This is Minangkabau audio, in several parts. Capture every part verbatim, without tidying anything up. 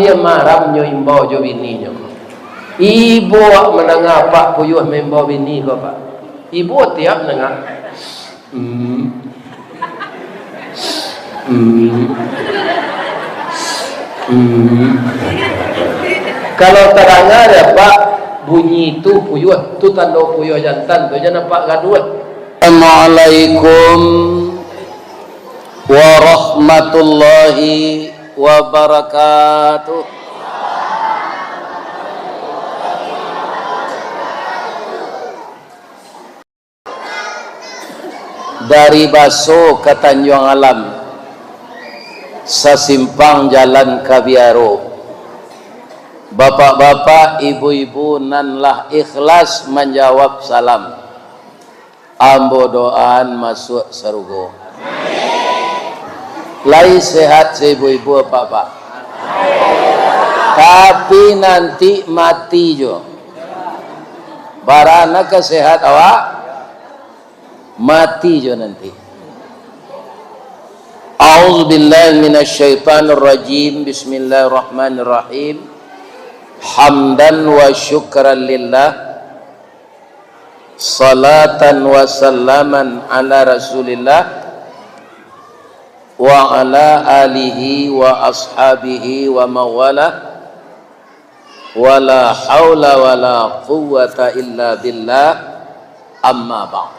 Iyo maramnyo imbau jo bininyo. Ibo awak mandanga apak puyuah maimbau bini ko, Pak. Ibo tiap mandanga. Hmm. Hmm. Hmm. Kalau tadanga dek apak bunyi tu puyuah, tu tando puyuah jantan tu, jan apak gaduah. Assalamualaikum warahmatullahi wabarakatuh. Dari Baso ka Tanjuang Alam, sasimpang jalan ka Biaro. Bapak-bapak, ibu-ibu nan lah ikhlas manjawab salam, ambo doaan masuak sarugo. Lai sehat saibu-ibu, Pak-pak? Tapi nanti mati jo. Bara nan ka sehat awak, mati jo nanti. A'udzubillahi minasyaitonirrajim. Bismillahirrahmanirrahim. Hamdan wa syukran lillah. Salatan wa salaman ala Rasulillah wa ala alihi wa ashabihi wa mawalah. Wala haula wala quwwata illa billah, amma ba'd.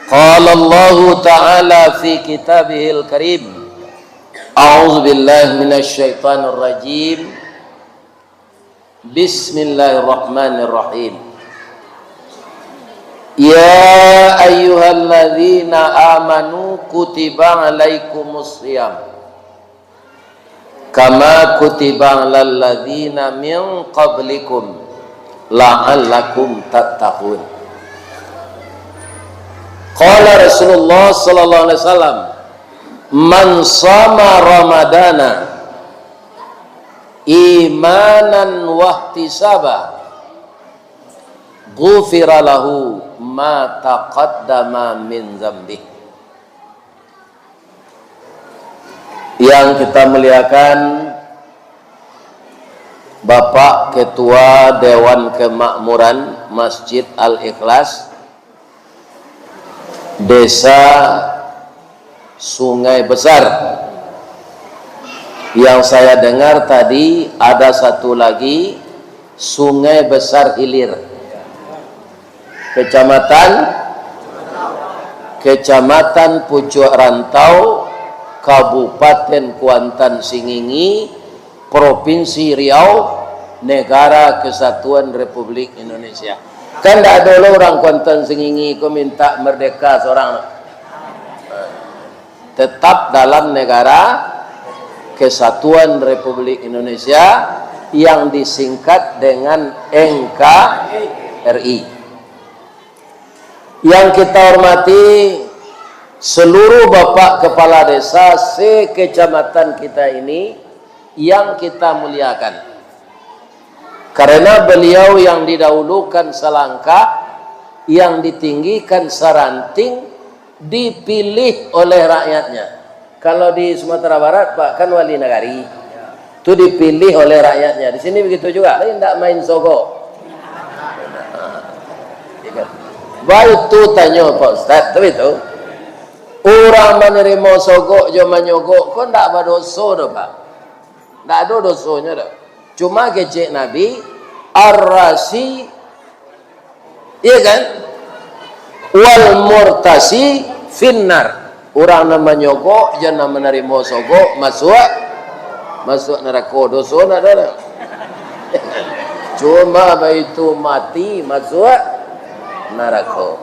Qala Allahu ta'ala fi kitabihil karim, a'udzu billahi minasy syaithanir rajim. Bismillahirrahmanirrahim. Ya ayyuhalladzina amanu kutiba alaikumus shiyam kama kutiba alal ladzina min qablikum la'allakum tattaqun. Qala Rasulullah sallallahu alaihi wasallam, "Man shama Ramadana imanan wahtisaba, ghufira lahu ma taqaddama min dzambih." Yang kita muliakan, Bapak Ketua Dewan Kemakmuran Masjid Al-Ikhlas, Desa Sungai Besar. Yang saya dengar tadi, ada satu lagi, Sungai Besar Hilir. Kecamatan, Kecamatan Pucuak Rantau, Kabupaten Kuantan Singingi, Provinsi Riau, Negara Kesatuan Republik Indonesia. Kan ndak ado lo urang Kuantan Singingi ko minta merdeka sorang. Tetap dalam Negara Kesatuan Republik Indonesia yang disingkat dengan N K R I. Yang kita hormati seluruh Bapak Kepala Desa se-kecamatan kita ini, yang kita muliakan. Karena beliau yang didahulukan selangkah, yang ditinggikan seranting, dipilih oleh rakyatnya. Kalau di Sumatera Barat, Pak, kan wali nagari. Tu dipilih oleh rakyatnya. Di sini begitu juga. Tapi ndak main sogok. Baitu tanyo Pak Ustaz, tu itu. Urang manarimo sogok jo manyogok ko ndak badoso doh, Pak. Ndak ado dosonyo doh. Cuma kecek Nabi, "Ar-rasi," iya kan? "Wal murtasi finnar." Urang nan manyogok, jo nan manarimo sogok, masuak, masuak narako. Doso ndak ado doh. Cuma baitu mati, masuak narako.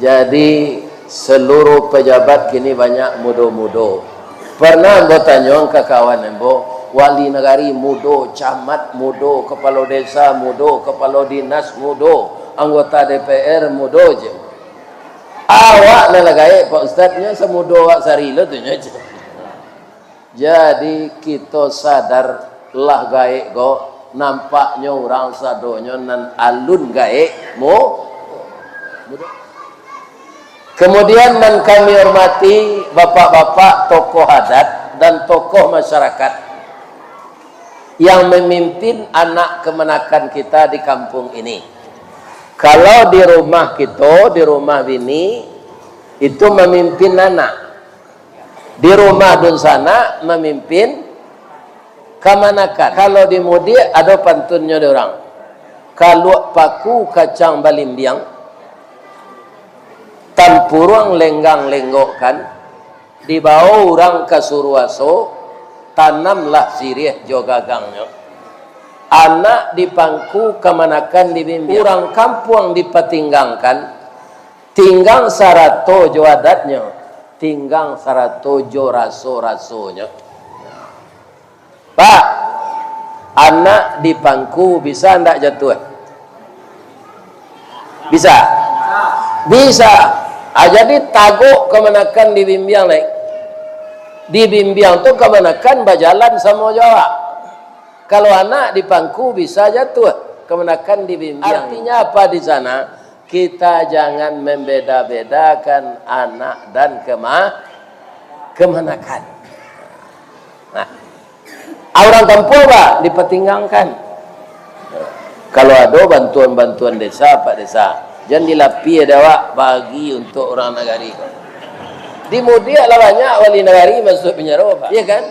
Jadi, seluruh pejabat kini banyak mudo-mudo. Pernah ambo tanyoan ka kawan ambo, wali nagari mudo, camat mudo, kepala desa mudo, kepala dinas mudo, anggota D P R mudo je. Awak nan lah gaek, Pak Ustaz, nyo samudo awak sari lo tu nyo je. Jadi, kito sadar lah gaek ko, nampaknyo urang sadonyo nan alun gaek mo-, mudo. Kemudian nan kami hormati bapak-bapak tokoh adat dan tokoh masyarakat. Yang memimpin anak kamanakan kita di kampung ini. Kalau di rumah kito, di rumah bini, itu mamimpin anak. Di rumah dunsanak mamimpin kamanakan. Kalau di mudiak, ado pantunnyo di urang. Kaluak paku kacang balimbiang, tampuruang lenggang lenggokkan, dibao urang ka suruaso, tanamlah siriah jo gagangnyo. Anak di pangku kamanakan dibimbiang. Urang kampuang dipatinggangkan, tinggang sarato jo adatnyo, tinggang sarato jo raso-rasonyo. Pak, anak di pangku bisa ndak jatuah? Bisa. Bisa. Ah, jadi tagok kamanakan dibimbiang, lai. Dibimbiang tu kamanakan bajalan samo jo awak. Kalau anak di pangku bisa jatuah, kamanakan dibimbiang. Artinya apa di sana? Kita jangan membeda-bedakan anak dan kema-, kamanakan. Nah, urang kampuang, Pak, dipatinggangkan. Kalau ado bantuan-bantuan desa, Pak Desa, jan dilapia dek awak, bagi untuak urang nagari. Di mudiak lah banyak wali nagari masuak pinjaro, Pak. Iya kan?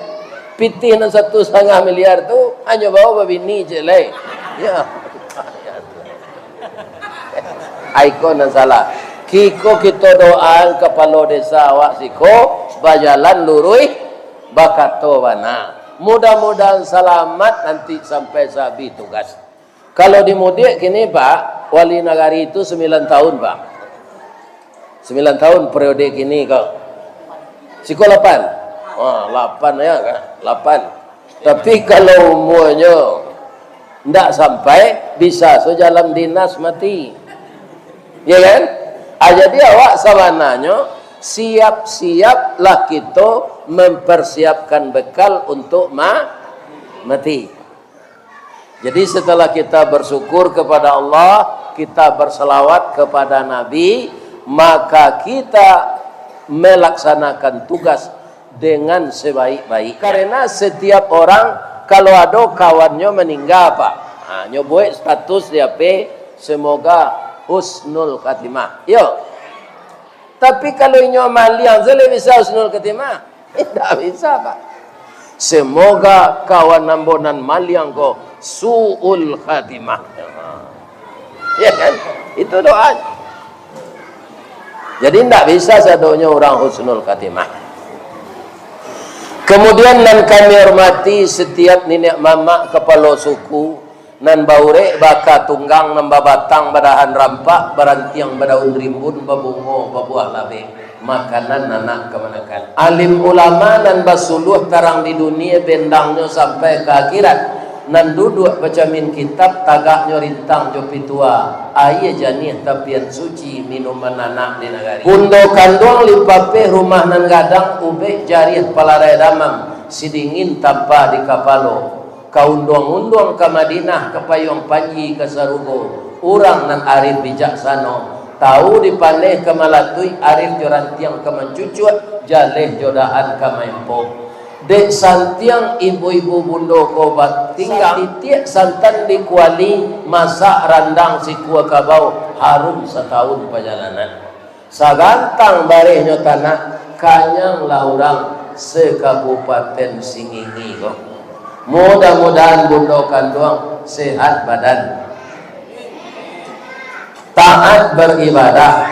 Pitih nan satu satangah miliar tu, hanyo bao babini ciek lai. Ya. Ai ko nan salah. Kiko kito doaan kapalo desa awak siko, bajalan luruih, bakato bana. Mudah-mudahan salamat nanti sampai sahabih tugas. Kalau di mudiak kini, Pak, wali nagari tu sambilan tahun, Pak. Sambilan tahun periode kini ko. Siko lapan. Wah, lapan ya, kan? Lapan. Tapi kalau umuanyo ndak sampai, bisa so jalan dinas mati. Ya kan? Ah, jadi awak sabananyo siap-siaplah kito mempersiapkan bekal untuk ma-, mati. Jadi, setelah kita bersyukur kepada Allah, kita berselawat kepada Nabi, maka kita melaksanakan tugas dengan sebaik-baik. Karena setiap orang, kalau ado kawannyo maningga, Pak, ha, nyo buek status di H P, "Semoga husnul khatimah." Yo. Tapi kalau inyo maliang, se lai bisa husnul khatimah? Indak bisa, Pak. Semoga kawan ambo nan maliang ko su'ul khatimah. Ya kan? Itu doa. Jadi, indak bisa sadonyo urang husnul khatimah. Kemudian, nan kami hormati setiap niniak mamak kapalo suku, nan baurek baka tunggang, nan babatang badahan rampak, barantiang badaun rimbun, babungo babuah labek, makanan anak kamanakan. Alim ulama nan basuluah tarang di dunia, bendangnyo sampai ka akhirat, nan duduak bacamin kitab, tagaknyo rintang jo pitua, aia janiah tapian suci, minuman anak di nagari. Bundo kanduang lipapeh rumah nan gadang, ubek jariah palarai damam, sidingin tampa di kapalo. Ka unduang-unduang ka Madinah, ka payuang panji ka sarugo. Urang nan arif bijaksano, tau dipaneh ka malatuik, arif jo rantiang ka mancucuak, jaleh jo dahan ka maempok. Dek santiang ibu-ibu bundo ko batinggang, titiak santan di kuali, masak randang sikua kabau, harum satahun pajalanan. Sagantang barehnyo tanak, kanyanglah urang se-Kabupaten Singingi ko. Mudah-mudahan bundo kanduang sehat badan, taat baribadah,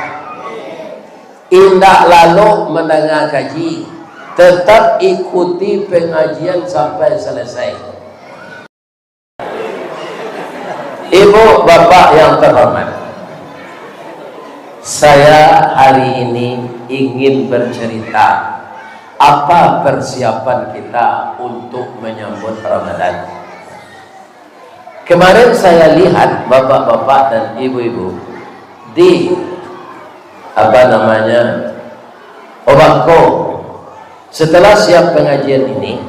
indak lalok mandanga kaji, tetap ikuti pengajian sampai selesai. Ibu, bapak yang terhormat, saya hari ini ingin bercerita apa persiapan kita untuk menyambut Ramadan. Kemarin saya lihat bapak-bapak dan ibu-ibu di, apa namanya, Obako. Setelah siap pengajian ini,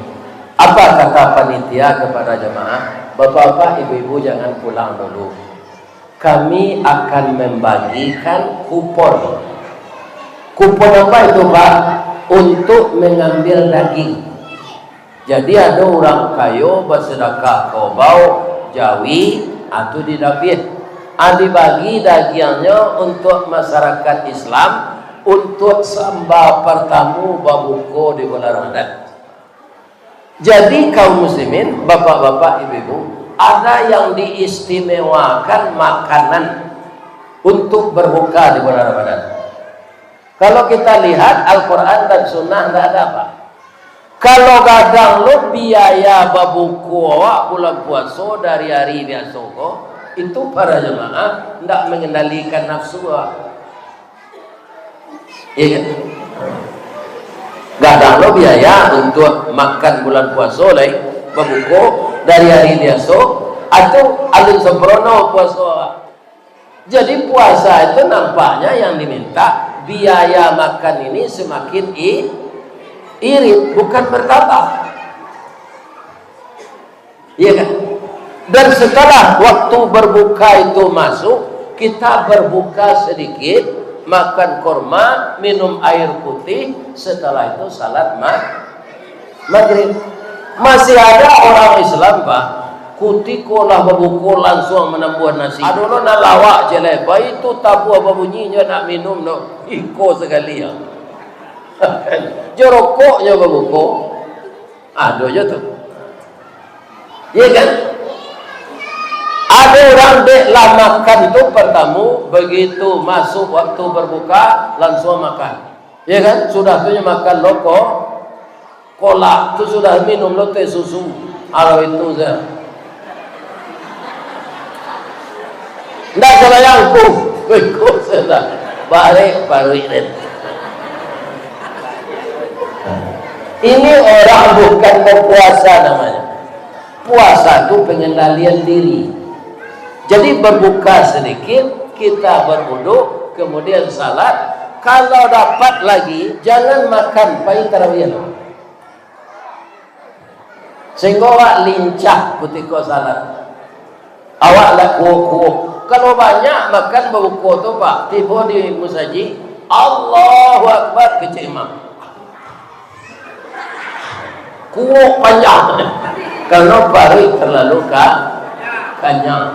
apa kata panitia kepada jemaah? "Bapak-bapak, ibu-ibu, jangan pulang dulu. Kami akan membagikan kupon." Kupon apa itu, Pak? Untuk mengambil daging. Jadi, ado urang kayo basadakah kobau, jawi, ah, tu didabiah. Ah, dibagi dagiangnyo untuak masyarakat Islam, untuak samba partamu babuko di bulan Ramadan. Jadi, kaum muslimin, bapak-bapak, ibu-ibu, ada yang diistimewakan makanan untuk berbuka di bulan Ramadan. Kalau kita lihat Al-Quran dan Sunnah, ndak ada, Pak. Kalau gadang lo biaya babuko awak bulan puaso dari hari biaso ko, itu para jamaah ndak mengendalikan nafsu awak. Iya kan? Gadang lo biaya untuak makan bulan puaso lai, babuko dari hari biaso, atau alun sempurna puaso awak. Jadi, puasa itu nampaknya yang diminta, biaya makan ini semakin i-, irit, bukan bertambah. Iya kan? Dan setelah waktu berbuka itu masuk, kita berbuka sedikit, makan kurma, minum air putih, setelah itu salat ma-, Magrib. Masih ada orang Islam, Pak, kutiko lah babuko lansuang manambuah nasi. Ado lo nan lawak je lai, baitu tabuah babunyi nyo nak minum no, iko sakali yo. Jo rokok nyo babuko. Ado jo tu. Iya kan? Ado urang dek lah makan tu partamu, bagitu masuk waktu barbuka, lansuang makan. Iya kan? Sudah tu nyo makan lo ko-, kolak, tu sudah minum lo teh susu. Alah itu sajo. Ndak sabayang, ku, ku sudah. Barek paruik den. Ini orang bukan berpuasa namanya. Puasa tu pengendalian diri. Jadi, berbuka sedikit, kita berwudu, kemudian salat. Kalau dapat lagi, jangan makan, pai tarawih. Sehingga awak lincah kutiko salat. Awak lah kuok-kuok. Kalau banyak makan babuko tu, Pak, tibo di musajik, Allahu Akbar, kecek imam. Kuok panjang. Karena paruik terlalu ka-, kanyang.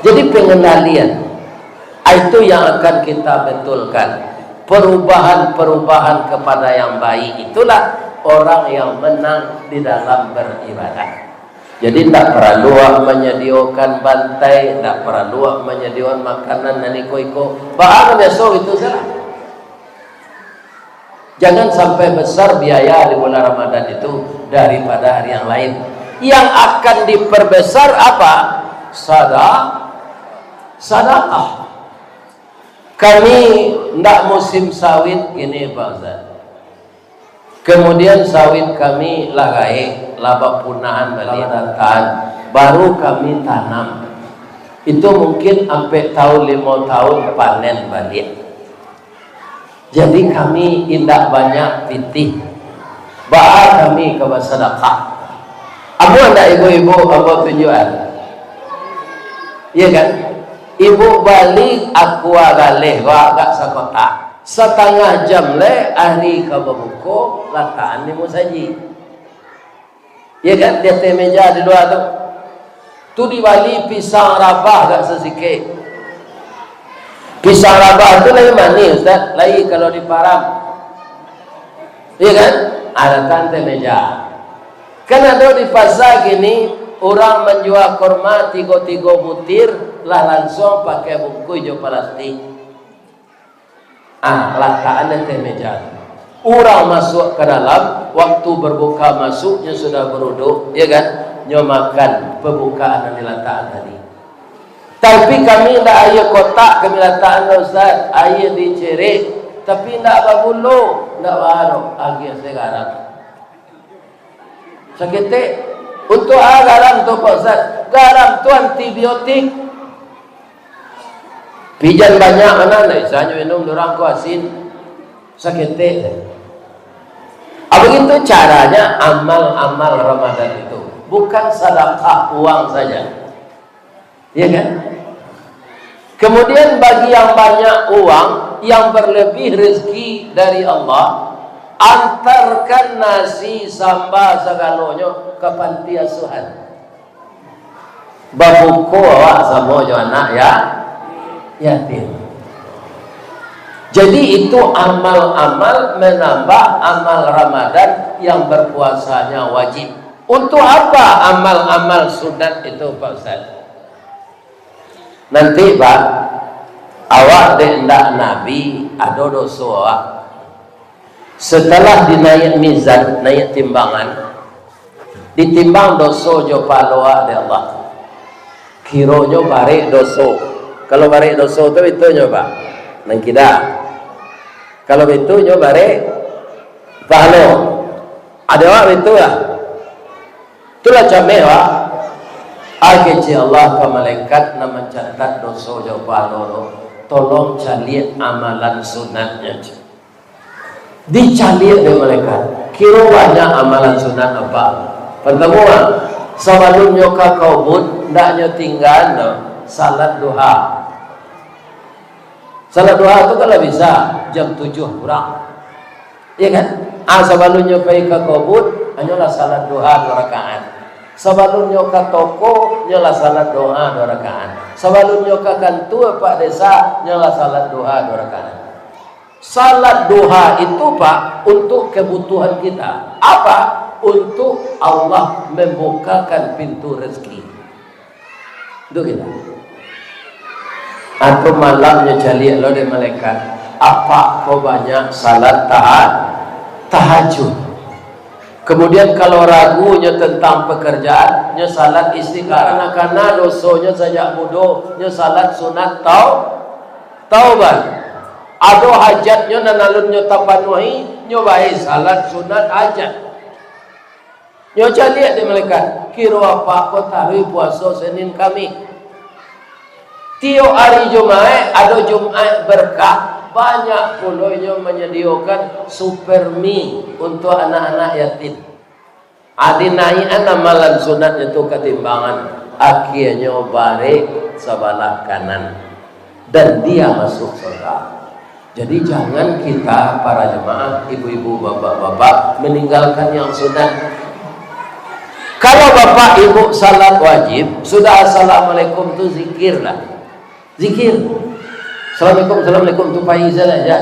Jadi, pengendalian. Ah, itu yang akan kita betulkan. Perubahan-perubahan kepada yang baik itulah orang yang menang di dalam beribadah. Jadi, ndak paralu awak manyadiokan bantai, ndak paralu awak manyadiokan makanan nan iko-iko. Baa nan biaso itu sajolah. Jangan sampai besar biaya di bulan Ramadan itu daripada hari yang lain. Yang akan diperbesar apa? Sada-, sadakah. Kami ndak musim sawit kini, Pak Ustaz. Kemudian sawit kami lah gaek, lah bapunahan baliak, lah badataan, baru kami tanam. Itu mungkin ampek taun, limo taun panen baliak. Jadi kami indak banyak pitih. Baa kami ka basadakah? Amuah ndak ibu-ibu, ambo tunjuakan. Iya kan? Ibu bali aqua galeh ko agak sakotak. Satangah jam lai ari ka babuko, latakan di musajik. Iya kan? Di ateh meja di lua tu. Tu dibali pisang rabah agak sasikek. Pisang rabah tu lai manih, Ustaz. Lai kalau di Param. Iya kan? Ada ateh meja. Kan ado di pasa kini, urang manjua kurma tigo-tigo butir, lah lansuang pakai bungkuih jo palastik. Ah, latakan di ateh meja. Urang masuak ka dalam, waktu berbuka masuk, nyo sudah beruduk, ya kan? Nyo makan pembukaan yang dilatakan tadi. Tapi kami indak aia kotak kami latakan, Ustaz. Aia dicerek, tapi indak bagulo, indak baa doh, agiah se garam. Saketek. Untuak a garam tu, Pak Ustaz? Garam tu antibiotik. Pijan banyak mah, ndak bisa nyo minum, urang ko asin. Saketek. Ah, begitu caranya amal-amal Ramadan itu. Bukan sadakah uang saja. Ya kan? Kemudian bagi yang banyak uang, yang berlebih rezeki dari Allah, Antarkan nasi, samba, sagalonyo ka panti asuhan. Babuko awak samo jo anak ya, yatim. Jadi itu amal-amal menambah amal Ramadan yang berpuasanya wajib. Untuk apa amal-amal sunat itu, Pak Ustaz? Nanti, Pak, awak dek ndak Nabi, ado doso awak. Setelah dinaiak mizan, naiak timbangan, ditimbang doso jo pahalo awak dek Allah. Kironyo barek doso. Kalau barek doso tu bitunyo, Pak, nan kida. Kalau bitunyo barek pahalo. Ado awak bitu lah. Itulah cameh, Pak. Kecek Allah ka malaikat nan mancatat doso jo pahalo tu, "Tolong caliak amalan sunatnyo." Dicaliak dek malaikat. Kiro banyak amalan sunat apa? Partamo, sabalunnyo ka kubua, ndaknyo tinggaan doh, salat duha. Salat duha tu kan lah bisa jam tujuh kurang. Iya kan? Ah, sabalunnyo pai ka kubua, hanyolah salat duha dua rakaat. Sabalunnyo ka toko, nyolah salat duha dua rakaat. Sabalunnyo ka kantua Pak Desa, nyolah salat duha dua rakaat. Salat duha itu, Pak, untuk kebutuhan kita. Apa? Untuk Allah membukakan pintu rezeki. Itu kita. Atau malamnyo caliak lo dek malaikat, "Apa ko banyak salat taha-, tahajud?" Kemudian kalau ragunyo tentang pekerjaan, nyo salat istikharah. Kana-kana dosonyo sajak mudo, nyo salat sunat tau-, taubat. Ado hajatnyo nan alunnyo tapanuahi, nyo bae salat sunat hajat. Nyo caliak dek malaikat, kiro apa ko taruih puaso Senin Kamih. Tiok ari Jumaik, ado Jumaik berkah, banyak pulo inyo manyadiokan super mie untuak anak-anak yatim. Adi naiakan amalan sunatnyo tu ka timbangan, akienyo barek sabalah kanan, dan dia masuk surga. Jadi, jangan kita, para jemaah, ibu-ibu, bapak-bapak, meninggalkan yang sunat. Kalau bapak ibu salat wajib, sudah assalamualaikum tu zikirlah. Zikir. Assalamualaikum, assalamualaikum tu pai sajo.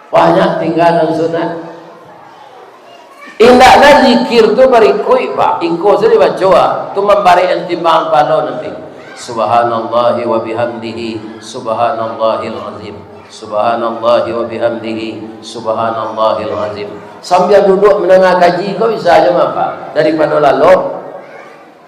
Banyak tinggalan sunat. Indaklah zikir tu barikuik, Pak. Iko sajo dibaco, ah. Tu mambarek timbangan pahalo nanti. Subhanallahi wa bihamdihi, subhanallahil azim. Subhanallahi wa bihamdihi, subhanallahil azim. Sambil duduk mandanga kaji ko bisa ajo mah, Pak. Daripado lalok.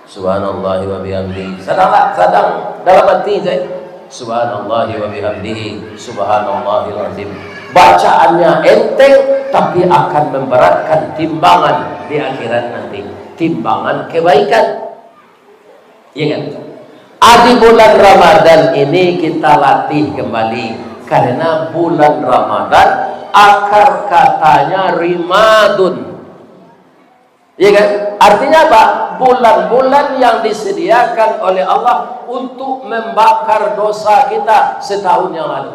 Subhanallahi wa bihamdihi. Sadang, sadang dalam hati sajo. Subhanallahi wa bihamdihi. Subhanallahil azim. Bacaannya enteng, tapi akan memberatkan timbangan di akhirat nanti. Timbangan kebaikan. Iya kan? Ah, di bulan Ramadan ini kita latih kembali. Karena bulan Ramadan akar katanya rimadun. Iya kan? Artinya apa? Bulan-bulan yang disediakan oleh Allah untuk membakar dosa kita setahun yang lalu.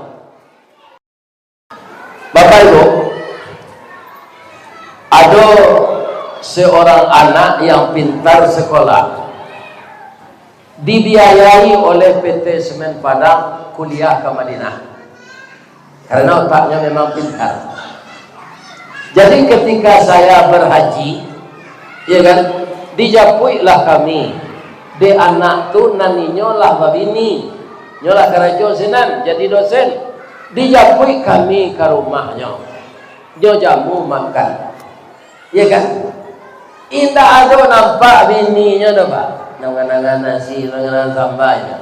Bapak Ibu, ado seorang anak yang pintar sekolah, dibiayai oleh P T Semen Padang kuliah ka Madinah. Karena otaknya memang pintar. Jadi ketika saya berhaji, ya kan, dijapuiklah kami. Dek anak tu nan inyo lah babini, nyo lah karajo sinan, jadi dosen. Dijapuik kami ka rumahnyo. Nyo jamu makan. Iya kan? Indak ado nampak bininyo tu, Pak. Nangan-nangan nasi, nangan-nangan sambanyo.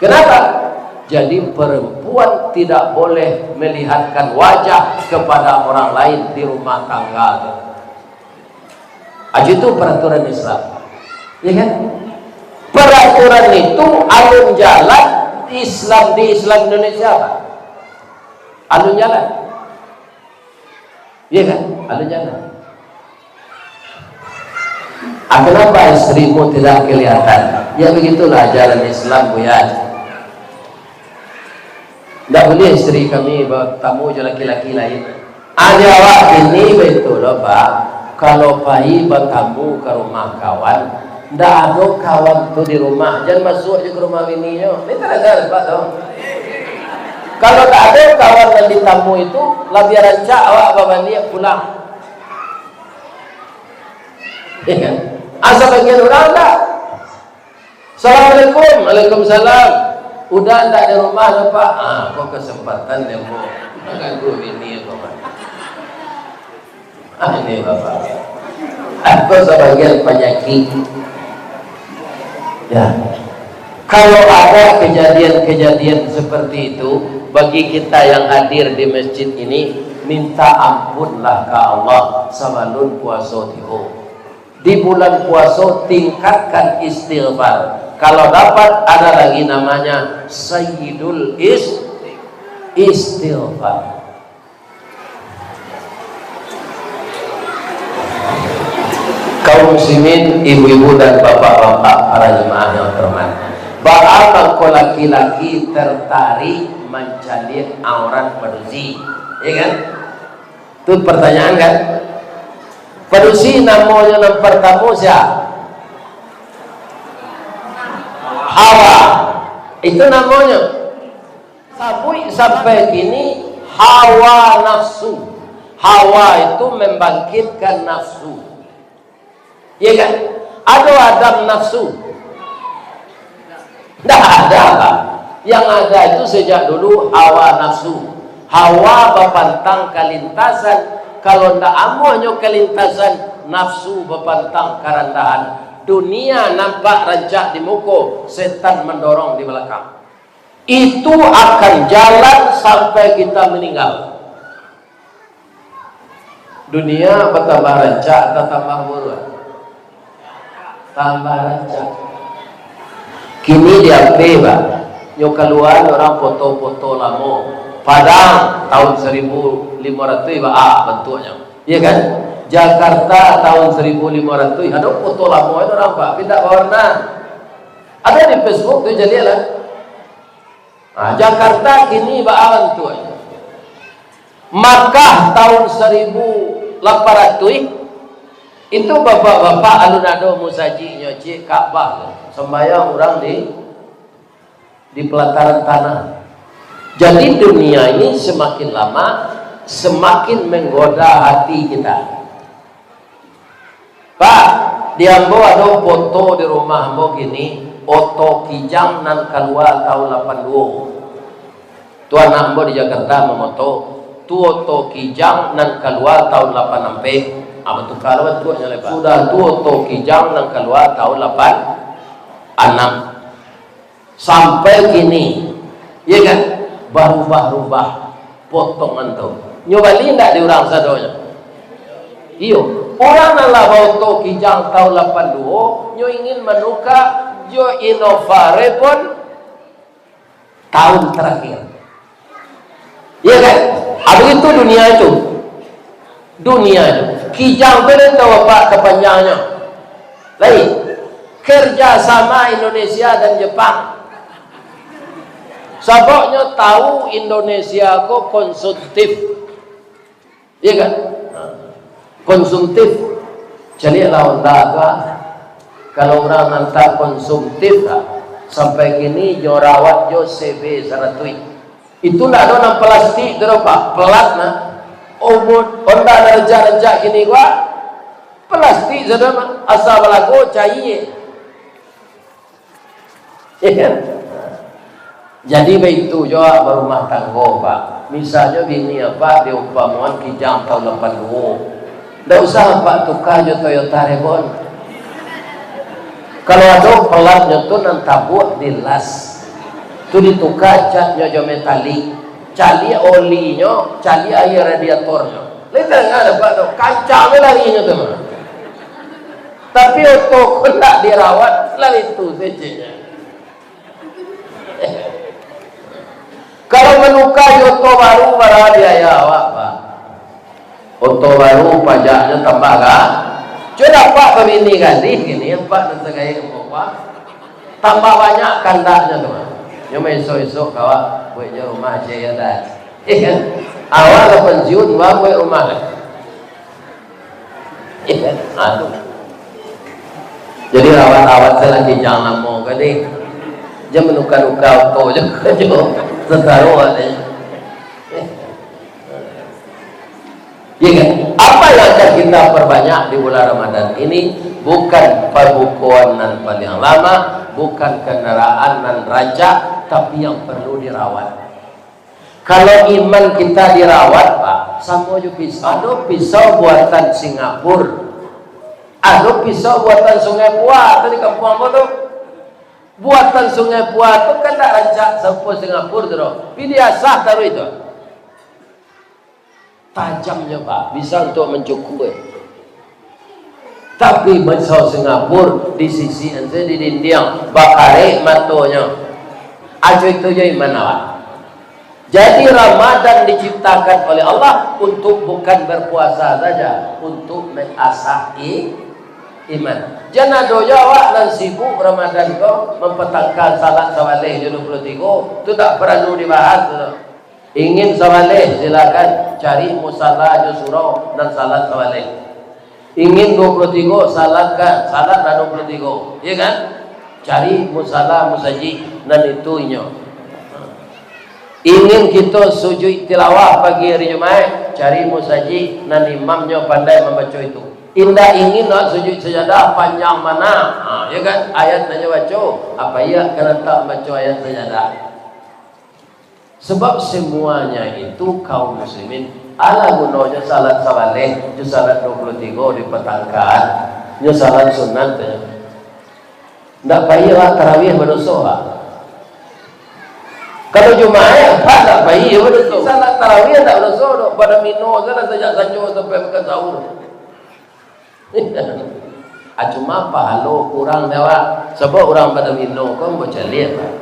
Kenapa? Jadi, perempuan tidak boleh melihatkan wajah kepada orang lain di rumah tangga tu. Aja itu peraturan Islam. Ya kan? Peraturan itu alun jalan Islam di Islam Indonesia, Pak. Alun jalan. Iya kan? Alun jalan. Ah, kenapa istrimu tidak kelihatan? Ya, begitulah ajaran Islam, Buya. Ndak boleh istri kami bertamu jo laki-laki lain. Ado awak bini baitu lo, Pak. Kalau pai batamu ka rumah kawan, ndak ado kawan tu di rumah, jan masuak je ka rumah bininyo. Ni tak ada, Pak, tu. Kalau tak ada kawan nan ditamu itu, labiah rancak awak babaliak pulang. Iya kan? Asa bagian urang ndak? "Assalamualaikum." "Waalaikumsalam." "Uda ndak di rumah doh, Pak?" Ah, ko kesempatan nembok. Ganggu bini ko, Pak. Ah, ini Bapak. Ko sabagian panyakik. Ya. Kalau ada kejadian-kejadian seperti itu, bagi kita yang hadir di masjid ini, minta ampunlah ka Allah sabalun puaso tibo. Di bulan puaso, tingkatkan istighfar. Kalau dapat, ada lagi namanya Sayyidul Is-, Istighfar. Kaum muslimin, ibu-ibu dan bapak-bapak, para jemaah yang terhormat. Baa mangko laki-laki tertarik mancaliak aurat padusi? Ya kan? Tu pertanyaan kan? Padusi namonyo nan partamo sia? Hawa. Itu namonyo. Sabuik sampai kini, hawa nafsu. Hawa itu membangkitkan nafsu. Iya kan? Ado Adam nafsu? Ndak ada, Pak. Yang ada itu sejak dulu hawa nafsu. Hawa bapantang kalintasan. Kalau ndak amuahnyo kalintasan, nafsu bapantang karandahan. Dunia nampak rancak di muko, setan mandorong di balakang. Itu akan jalan sampai kita meninggal. Dunia batambah rancak atau tambah buruak? Tambah rancak. Kini di H P, Pak, nyo kalua urang foto-foto lamo. Padang tahun saribu limo ratuih, baa bantuaknyo. Iya kan? Jakarta tahun saribu limo ratuih, ado foto lamo urang, Pak, tapi ndak bawarna. Ado di Facebook tu, caliaklah. Ah, Jakarta kini baa bantuaknyo. Makkah tahun saribu lapan ratuih, itu bapak-bapak alun ado musajiknyo, ciek Ka'bah tu. Sambayang urang di, di pelataran tanah. Jadi dunia ini semakin lama, semakin menggoda hati kita. Pak, di ambo ado foto di rumah ambo kini, oto Kijang nan kalua tahun lapan duo. Tu anak ambo di Jakarta mamoto, tu oto Kijang nan kalua tahun lapan ampek. Ah, batuka lo bantuaknyo lai, Pak. Sudah tu oto Kijang nan kalua tahun lapan anam. Sampai kini, iya kan, barubah-rubah potongan tu. Nyo bali ndak di urang sadonyo? Iyo, urang nan lah baoto Kijang tahun lapan duo, nyo ingin manuka jo Innova Reborn tahun terakhir. Iya kan? Ah, begitu dunia itu. Dunia itu. Kijang tu den tahu apak kapanjangnyo? Lai, kerjasama Indonesia dan Jepang. Sababnyo tahu Indonesia ko konsumtif. Iya kan? Konsumtif. Caliaklah Honda ko. Kalau urang nan tak konsumtif lah, sampai kini nyo rawat jo C B saratuih. Itu ndak ado nan plastik tu doh, Pak. Pelat nah. Omot Honda nan rancak-rancak kini ko, plastik sudah mah. Asa balago, cair. Iya kan? Jadi, baitu jo barumah tanggo, Pak. Misalnyo bini apak diumpamoan Kijang tahun lapan duo. Ndak usah apak tuka jo Toyota Reborn. Kalau ado pelatnyo tu nan tabuak di las, tu dituka catnyo jo metalik, caliak olinyo, caliak aia radiatornyo. Lai tadanga dek apak tu, kancang tu larinyo tu. Tapi oto ko ndak dirawat, lah itu sajonyo. Kalau manuka jo oto baru, bara biaya awak, Pak? Oto baru pajaknyo tambah ka? Cubo dapek babini gadih kini, Pak, nan sagaek ambo, Pak. Tambah banyak kandaknyo tu, Pak. Nyo maisok-isok ka awak, buek jo rumah ciek yo, dah. Iya kan? Awak lah pensiun, bang, buek rumah lah. Aduh. Jadi rawat-rawat sajo lah kijang lamo kan ni. Jan manuka-nuka oto jo, jo. Sasaro awak ni. Ya kan? Apa yang akan kita perbanyak di bulan Ramadan ini? Bukan pabukoan nan paliang lama, bukan kendaraan nan rancak, tapi yang perlu dirawat. Kalau iman kita dirawat, Pak, samo jo pisau. Ado pisau buatan Singapura, ado pisau buatan Sungai Pua tu di kampuang ambo tu. Buatan Sungai Pua tu kan dak rancak sarupo Singapura tu doh. Pi diasah taruih tu. Tajamnyo, Pak, bisa untuak mancukua. Tapi pisau Singapura di sisi ente di dindiang, bakarek matonyo. Ajo itu jo iman awak. Jadi Ramadan diciptakan oleh Allah untuk bukan berpuasa saja, untuk mengasah i-, iman. Jan ado jo awak nan sibuk Ramadan ko mampatangka salat sabaleh jo dua puluh tigo, tu tak paralu dibahas tu. Ingin sabaleh, silakan cari musala jo surau nan salat sabaleh. Ingin dua puluh tigo, salatkan, salatlah dua puluh tigo, ya kan? Cari musala musajik nan itu inyo. Ingin kito sujuik tilawah pagi hari Jumaik, cari musajik nan imamnyo pandai mambaco itu. Indak ingin nak sujuik sajadah panjang mana, ha, ya kan? Ayat nan nyo baco, apa iya ka lantak mambaco ayat sajadah? Sebab semuanya itu kaum muslimin, alah gunonyo salat sabaleh jo salat dua puluh tigo dipatangkaan, nyo salat sunat tu. Ndak pai awak tarawih badoso, Pak. Kalau Jumaik, Pak, ndak pai badoso. Salat tarawih ndak badoso doh, pado mino salah sajak sanjo sampai makan sahur. Ah, cuma pahalo kurang dek awak. Sabab urang pado mino ko bacaliak, Pak.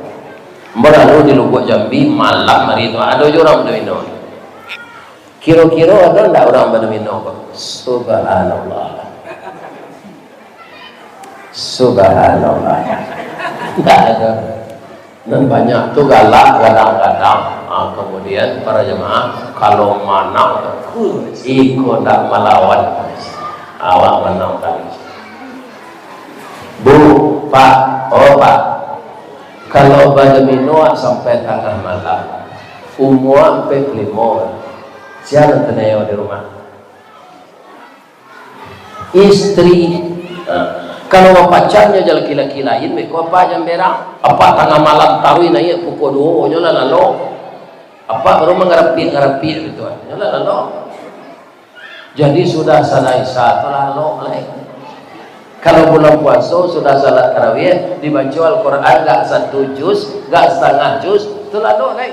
Ambo lalu di Lubuak Jambi malam hari tu, ado jo urang pado mino. Kiro-kiro ado ndak urang pado mino ko? Subhanallah. Subhanallah. Ndak ado. Nan banyak tu galak gadang-gadang. Ha, kemudian para jemaah, kalau manang tu, iko ndak malawan. Awak manang tadi. Bu, Pak, oh Pak, kalau badomino sampai tangah malam, umua ampek limo, sia nan taniayo di rumah? Istri. Nah, kalau bapacar nyo jo laki-laki lain, beko apa jan berang? Apa tangah malam taruih naiak pukua duo, nyo lah lalok. Apa baru mangarapik-ngarapik gitu, nyo lah lalok. Jadi sudah salat Isya tu lalok lai. Kalau bulan puaso sudah salat tarawih, dibaco Al-Quran gak satu juz, gak setengah juz, tu lalok lai.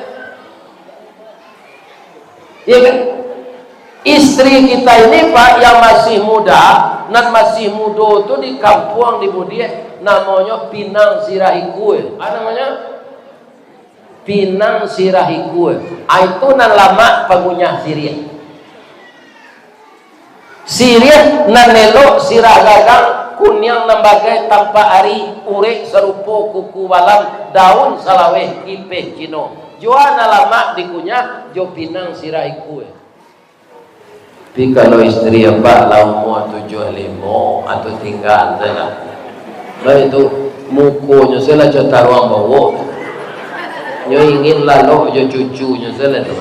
Iya kan? Istri kita ini, Pak, yang masih muda, nan masih mudo tu di kampuang di Budiah, namonyo pinang sirah ikua. Apa namonyo? Pinang sirah ikua. Ah, itu nan lamak pangunyah siriah. Siriah nan elok, sirah gadang, kuniang nan bagai tampak ari, urek sarupo kuku balam, daun salaweh, ipeh Cino. Jua nan lamak dikunyah jo pinang sirah ikua. Tapi kalau istri abah lah umua tujuah limo, atau tingga tu lah. Baik tu, mukonyo salah jo taruang bawok. Nyo ingin lalok jo cucunyo salah tu.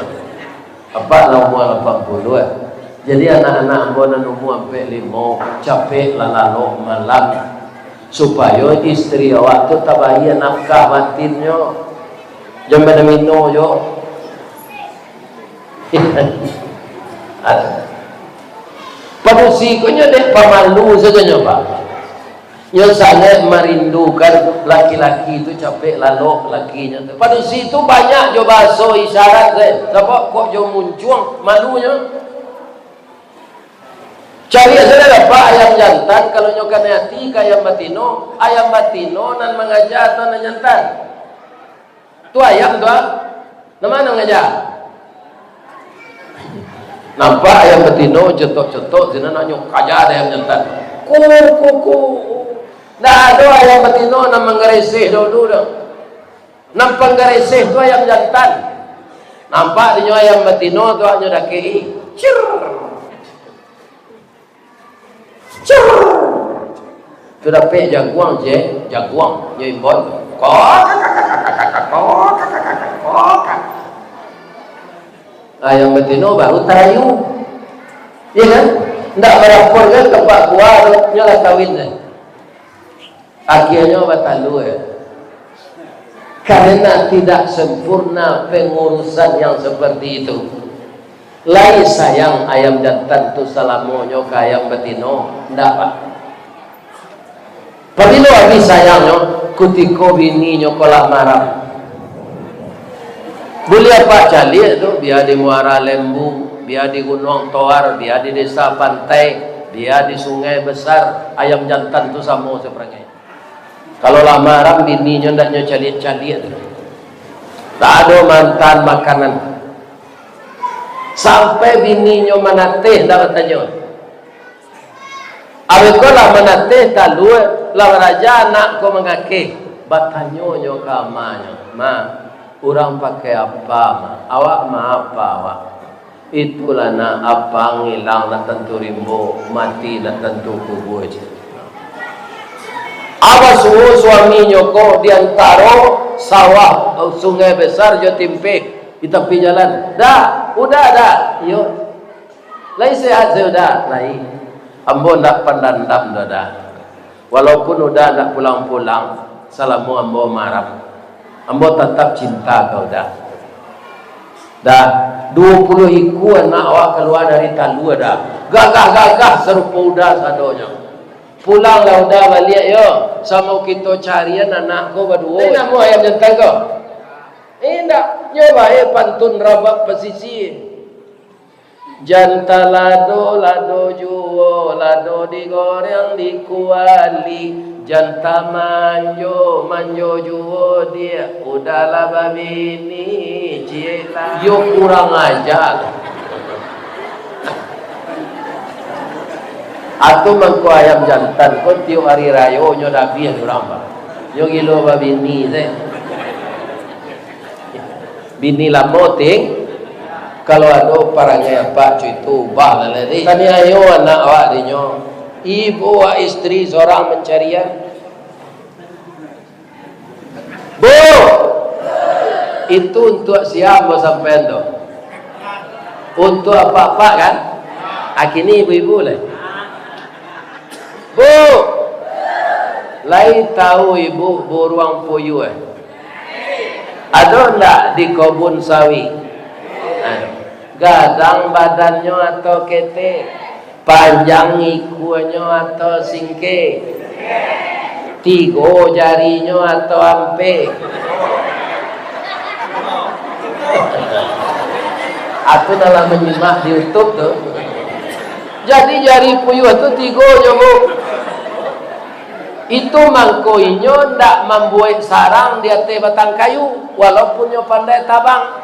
Abah lah umua lapan puluah, eh. Jadi anak-anak ambo nan umua ampek limo, capek lah lalok malam. Supayo istri awak tu tabayia nafkah batinnyo. Jan badomino jo. Padusi ko nyo dek pamalu sajo nyo, Pak. Nyo sangaik marindukan laki-laki tu, capek lalok lakinyo tu. Padusi tu banyak jo bahaso isyarat, eh. Sabab kok jo muncuang malunyo. Cari sajo dapek ayam jantan, kalau nyo kanai ati ka ayam batino, ayam batino nan mangaja atau nan jantan? Tu ayam tu, ah. Nan ma nan mangaja? Nampak ayam batino cotok-cotok, sinan nyo kaja dek ayam jantan. Ku, ku, ku. Ndak ado ayam batino nan manggareseh dulu doh. Nan panggareseh tu ayam jantan. Nampak dinyo ayam batino tu, nyo dakek-i. Cir. Cir. Tu dapek jaguang, je, jaguang, nyo imbau. Kok, kok, kok. Ayam batino baru tarayu. Iya kan? Ndak balapor kan, tempat gua tu, nyo lah kawin dah. Akhirnyo batalua. Karena tidak sempurna pengurusan yang seperti itu. Lai sayang ayam jantan tu salamonyo ka ayam batino? Ndak, Pak. Pabilo abih sayangnyo? Kutiko bininyo ko lah maram. Buliah Apak caliak tu, bia di Muara Lembu, bia di Gunuang Toar, bia di Desa Pantai, bia di Sungai Besar, ayam jantan tu samo saparangai. Kalau lah maram bininyo, ndak nyo caliak-caliak tu. Tak ado mantaan makanan. Sampai bininyo manateh, ndak batanyo. Abih ko lah manateh talua, lah baraja anak ko mangakeh. Batanyo nyo ka amanyo, "Ma, urang pakai apa, Ma? Awak ma apa awak?" "Itulah nak, apang ilang nak tantu rimbo, mati nak tantu kubua," ceh. Abah suruah suaminyo ko di antaro sawah, Sungai Besar jo Timpeh di tapi jalan. "Dah, Uda, dah." "Iyo." "Lai sehat se, Uda?" "Lai." "Ambo ndak pandandam doh, Da. Walaupun Uda ndak pulang-pulang, salamo ambo maram, ambo tatap cinta ka Uda. Da, duo puluah ikua anak awak kalua dari talua, Da. Gagah-gagah sarupo Uda sadonyo. Pulanglah Uda baliak yo, samo kito carian anak ko baduo." Lai namuah ayam jantan ko? Indak, nyo bae pantun rabab pasisia. Jan talado, lado juo, lado digoreng di kuali. Jan tamanjo, manjo juo, Diak, Uda lah babini, ciek lah. Yo kurang aja. Atu mangko ayam jantan ko tiok ari rayo nyo dabiah urang, Pak. Nyo gilo babini se. Bini lamo ting, kalau ado parangai apak co itu, ubah lah lai. Taniayo anak awak dinyo, ibu awak istri sorang mancarian. Bu, itu untuak sia ambo sampaian tu? Untuak apak-apak kan? Akini ibu-ibu lai. Bu, lai tahu ibu buruang puyuah? Ado ndak di kobun sawi? Ado. Gadang badannyo atau ketek? Panjang ikuanyo atau singke? Tigo jarinyo atau ampek? Aku dalam manyimak di YouTube tu. Jadi jari puyuah tu tigo nyo, Bu. Itu mangko inyo ndak mambuek sarang di ateh batang kayu, walaupun nyo pandai tabang.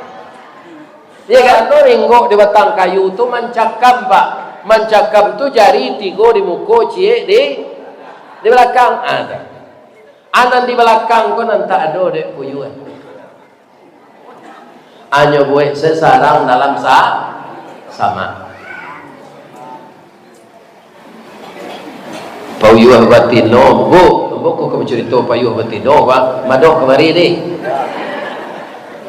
Iya kan? Ringgok di batang kayu tu mancakam, Pak. Mancakam tu jari tigo di muko, ciek di, di balakang. Ah, tu. Anan di balakang ko nan tak ado dek puyuah. Anyo buek se sarang dalam sa-, samak. Puyuah batino, Bu, Bu ko ka bacurito puyuah batino, Pak. Madok kamari ni.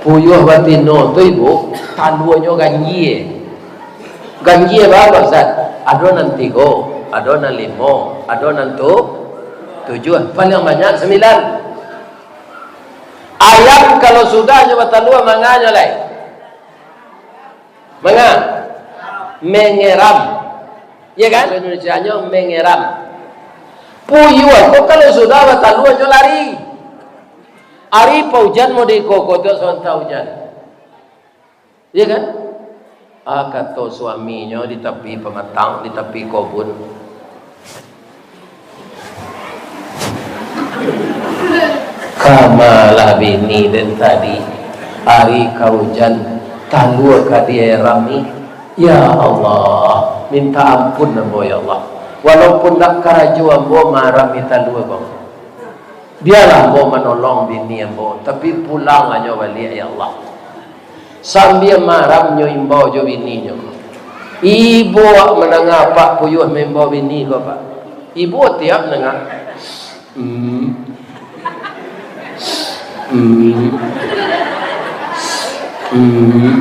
Puyuah batino tu, Ibu, taluanyo ganjia. Ganjia bara, Ustaz? Ado nan tigo, ado nan limo, ado nan tu-, tujuah. Paling banyak sambilan. Ayam kalau sudah nyo batalua, manganyo lai? Manga? Mengeram. Ya kan? Indonesia-nyo mengeram. Puyuah ko kalau sudah batalua, nyo lari. Ari paujan mau di koko tu, sontak ujan. Iya kan? Ah, kato suaminyo di tapi pamatang, di tapi kobun. Kamalah bini den tadi, ari ka ujan, talua ka dieram ni. Ya Allah, minta ampun ambo, ya Allah. Walaupun dak karajo ambo marami talua, Bang. Bialah ambo manolong bini ambo, tapi pulang anyo baliak, ya Allah. Sambia maram nyo imbau jo bininyo. Ibo awak mandanga apak puyuah maimbau bini ko, Pak? Ibo tiap mandanga. Hmm. Hmm. Hmm.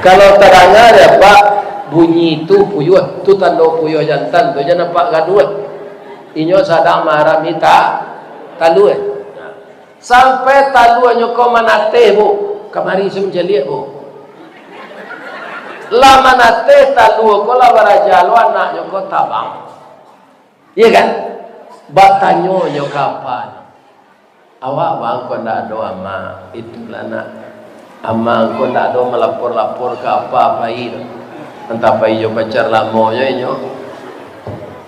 Kalau tadanga dek apak bunyi tu puyuah, tu tando puyuah jantan tu, jan apak gaduah. Inyo sadang maram ita talua. Sampai taluanyo ko manateh, Bu. Kamari se mancaliak, Bu. Lah manateh talua ko, lah baraja lo anaknyo ko tabang. Iya kan? Batanyo nyo ka apanyo, "Awak bang ko ndak ado ama?" Itulah nak. Ama ko ndak ado malapor-lapor ka apa pai tu. Antah pai jo pacar lamonyo inyo.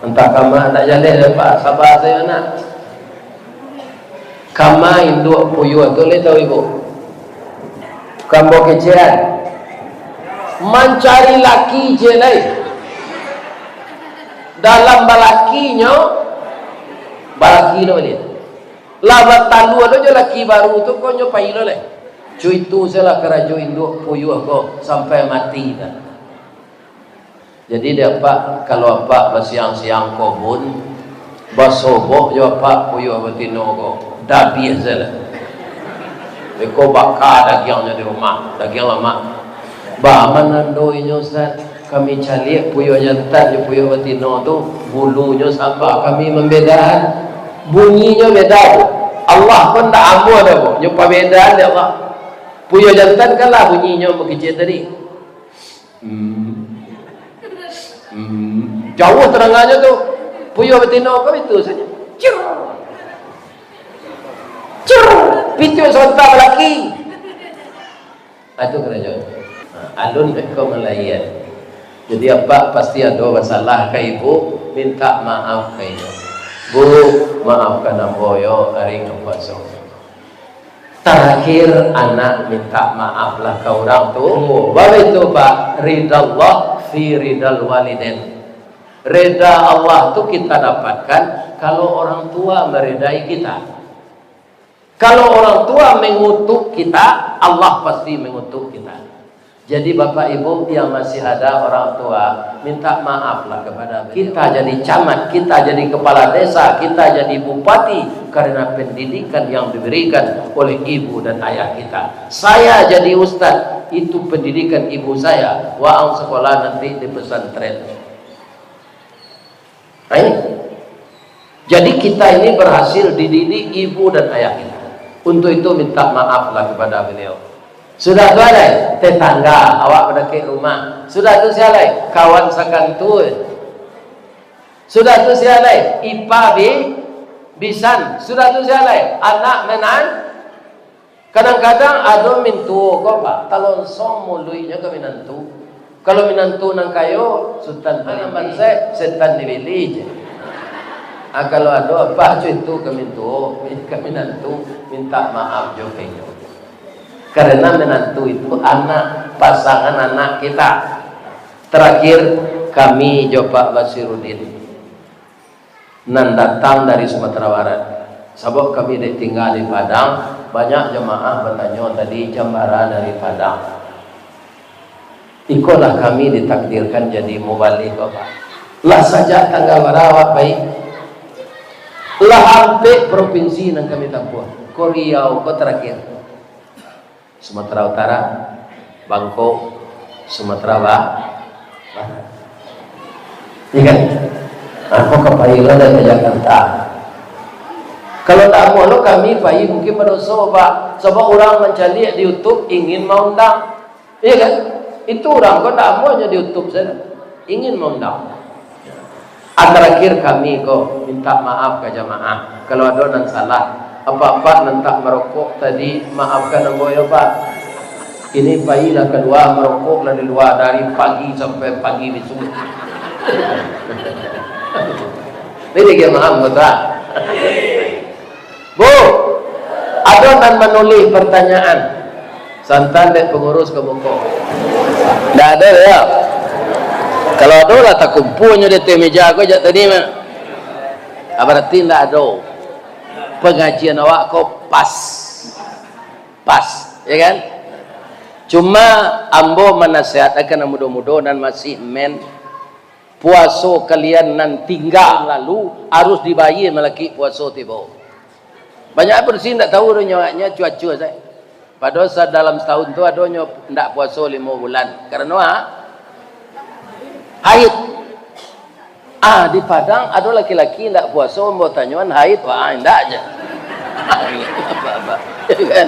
Antah kama ndak jaleh dek apa. Saba sajo nak. Kama induak puyuah tu lai tau ibu? Bukan bau kecekan. Mancari laki je lai. Dalam balakinyo, balaki lo baliak. Lah batalua lo jo laki baru tu, ko nyo pai lo lai. Cuitu sajolah karajo induak puyuah ko sampai mati dah. Jadi dek apak, kalau apak basiang-siang kobun, basobok jo apak puyuah batino ko, dabiah sajolah. Beko baka dagiangnyo di rumah, dagiang lamak. Ba manando inyo, Ustaz? Kami caliak puyuah jantan jo puyuah batino tu, bulunyo sama, kami mambedahan. Bunyinyo beda, Bu. Allah pun ndak amuah doh, Bu. Nyo pabedaan dek Allah. Puyuah jantan kan lah bunyinyo bakicik tadi. Hmm. Hmm. Jauah tadangannyo tu. Puyuah batino ko itu sajo. Cir. Cir. Pituih sabantak balaki. Ah, itu karajo. Ah, alun beko malaian. Jadi, apak pasti ado basalah ka ibu, mintak maaf ka inyo. "Bu, maafkan ambo yo, ari nan puaso." Tarakhir, anak mintak maaf lah ka urang tu. Baitu, Pak, ridallah fi ridal walidain. Reda Allah tu kita dapatkan kalau orang tua meredai kita. Kalau orang tua mengutuk kita, Allah pasti mengutuk kita. Jadi, Bapak Ibu yang masih ada orang tua, minta maaflah kepada beliau. Kita jadi camat, kita jadi kepala desa, kita jadi bupati karena pendidikan yang diberikan oleh ibu dan ayah kita. Saya jadi ustaz, itu pendidikan ibu saya. Waang sekolah nanti di pesantren. Nah, ini. Jadi, kita ini berhasil dididik ibu dan ayah kita. Untuk itu, minta maaflah kepada beliau. Sudah tu alai, tetangga awak badakek rumah. Sudah tu sia lai, kawan sakantun. Sudah tu sia lai, ipa bi-, bisan. Sudah tu sia lai, anak menan-, Kadang-kadang ado mintuo ko, Pak, talonsong muluiknyo ka minantu. Kalau minantu nan kayo, sutan nan bansaik, setan di bilik je. Ah, kalau ado apak cuitu ka mintuo, ka minantu, minta maaf jo ka inyo. Karena minantu itu anak, pasangan anak kita. Terakhir, kami jo Pak Basiruddin. Nan datang dari Sumatera Barat. Sabab kami dek tingga di Padang, banyak jamaah batanyo tadi, "Jan bara dari Padang?" Ikolah kami ditakdirkan jadi mubalig, Bapak. Lah sajak tanggal bara awak pai? Lah ampek propinsi nan kami tampuah. Ko Riau, ko tarakhir. Sumatera Utara, Bangkok, Sumatera Ba-, Barat. Iya kan? Aku ka pai lo dari Jakarta. Kalau tak amuah lo kami pai, mungkin badoso, Pak. Sabab urang mancaliak di YouTube ingin maundang. Iya kan? Itu urang ko tak amuahnyo di YouTube sajo. Ingin maundang. Ah, tarakhir kami ko minta maaf ka jamaah. Kalau ado nan salah, apak-apak nan tak marokok tadi, maafkan ambo yo, Pak. Ini pailah kalua, marokoklah di lua dari pagi sampai pagi bisuak. Ini dia maaf, Pak. Bu, ado nan manulih partanyaan? Santan dek pangurus ka muko. Ndak ado, yo. Kalau ado lah, takumpuanyo di ateh meja ko jak tadi mah. Ah, barati ndak ado. Pangajian awak ko pas. Pas, yo kan? Cuma ambo manasihat ka nan mudo-mudo nan masih men, puaso kalian nan tingga lalu harus dibayie malakik puaso tibo. Banyak pun si ndak tahu doh nyo, nyo cuaco sajo. Padahal sa-, dalam satahun tu adonyo ndak puaso limo bulan. Karano ha? Haid. Ah, di Padang ado laki-laki ndak puaso, ambo tanyoan haid, wah, indak je. Apa-apa. Ya kan?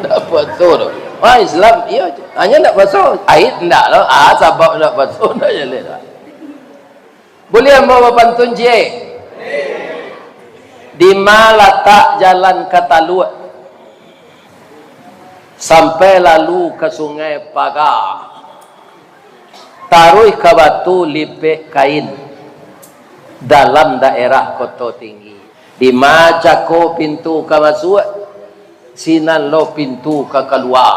Ndak puaso tu. Wah, Islam, iyo je. Hanyo ndak puaso, haid ndak lo. Ah, sabab ndak puaso, ndak jaleh lah. Buliah ambo bapantun ciek? Dima latak jalan ka Taluak, sampai lalu ka Sungai Paga, taruih ka Batu Lipek Kain, dalam daerah Koto Tinggi. Dima cako pintu ka masuak, sinan lo pintu ka kalua.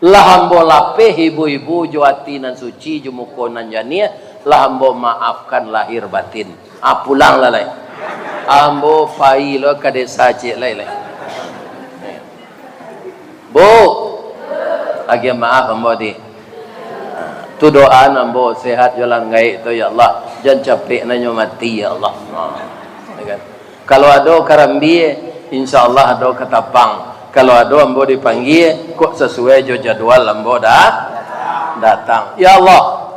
Lah ambo lapeh ibo-ibo jo ati nan suci, jo muko nan janiah, lah ambo maafkan lahir batin. Ah, pulanglah lai. Ambo pai lo ka desa ciek lai, lai. Bu, agiah maaf ambo di. Tu doa ambo, sehat jo lah gaek tu, ya Allah. Jan capek nanyo mati, ya Allah. Ha, ya kan? Kalau ado karambia, insya Allah ado katapang. Kalau ado ambo dipanggia, kok sasuai jo jadwal ambo da-, datang. Ya Allah,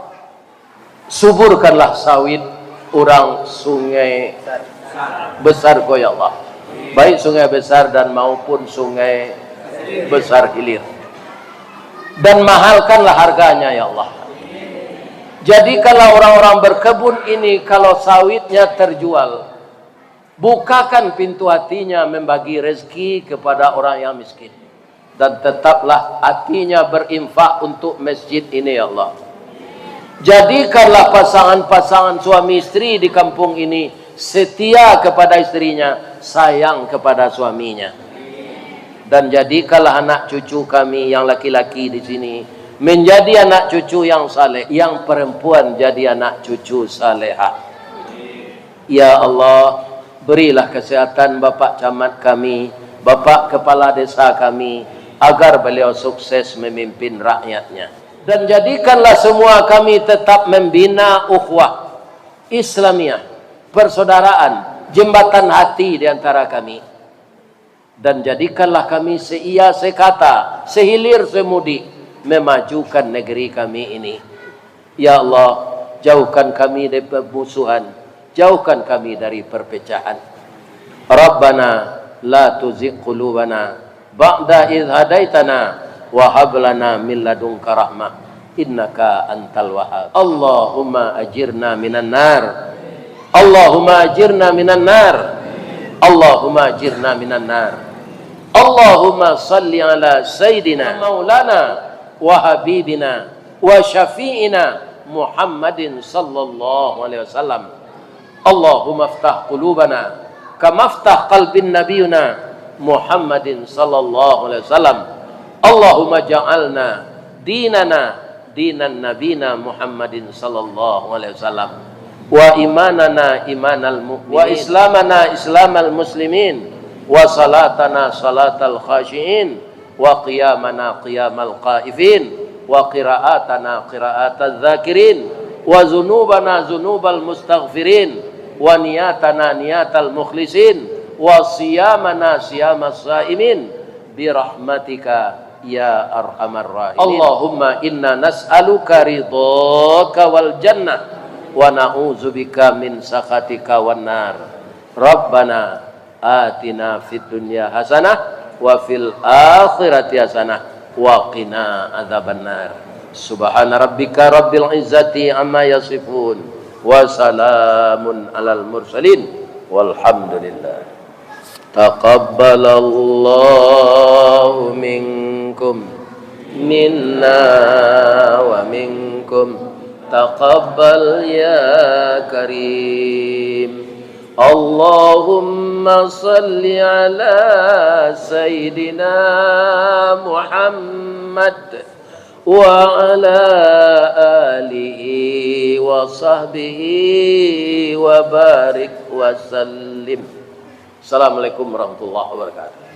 suburkanlah sawit urang Sungai Besar ko, ya Allah. Baik Sungai Besar dan maupun Sungai Besar Hilir. Dan mahalkanlah harganya, ya Allah. Jadikanlah orang-orang berkebun ini, kalau sawitnya terjual, bukakan pintu hatinya membagi rezeki kepada orang yang miskin. Dan tetaplah hatinya berinfak untuk masjid ini, ya Allah. Jadikanlah pasangan-pasangan suami isteri di kampung ini setia kepada istrinya, sayang kepada suaminya. Dan jadikanlah anak cucu kami yang laki-laki di sini menjadi anak cucu yang saleh, yang perempuan jadi anak cucu salehah. Ya Allah, berilah kesehatan Bapak Camat kami, Bapak Kepala Desa kami, agar beliau sukses memimpin rakyatnya. Dan jadikanlah semua kami tetap membina ukhuwah Islamiah, persaudaraan, jembatan hati di antara kami. Dan jadikanlah kami seiya sekata, sehilir semudik memajukan negeri kami ini. Ya Allah, jauhkan kami dari permusuhan, jauhkan kami dari perpecahan. Rabbana la tuzigh qulubana ba'da idh hadaitana wa hab lana min ladunka rahmah innaka antal wahhab. Allahumma ajirna minan nar. Allahumma ajirna minan nar. Allahumma ajirna minan nar. Allahumma salli ala sayyidina maulana wa habibina wa syafi'ina Muhammadin sallallahu alaihi wasallam. Allahumma aftah qulubana kama aftah qalbin nabiyuna Muhammadin sallallahu alaihi wasallam. Allahumma ja'alna dinana dinan nabina Muhammadin sallallahu alaihi wasallam, wa imanana imanal mu'minin, wa islamana islamal muslimin, wa salatana salatal khashi'in, wa qiyamana qiyamal khaifin, wa qira'atana qira'ataz zakirin, wa zunubana zunubal mustaghfirin, wa niyatana niyatal mukhlisin, wa siyamana siyamas saimin, birahmatika ya arhamar rahimin. Allahumma inna nas'aluka ridhaka wal jannah, wa na'udzubika min sakhatika wan nar. Rabbana atina fid dunya hasanah, wa fil akhirati hasanah, wa qina adzabannar. Subhana rabbika rabbil izzati amma yasifun, wa salamun alal mursalin, walhamdulillah. Taqabbalallahu minkum, minna wa minkum. Taqabbal ya karim. Allahumma salli ala Sayyidina Muhammad wa ala alihi wa sahbihi wa barik wa sallim. Assalamualaikum warahmatullahi wabarakatuh.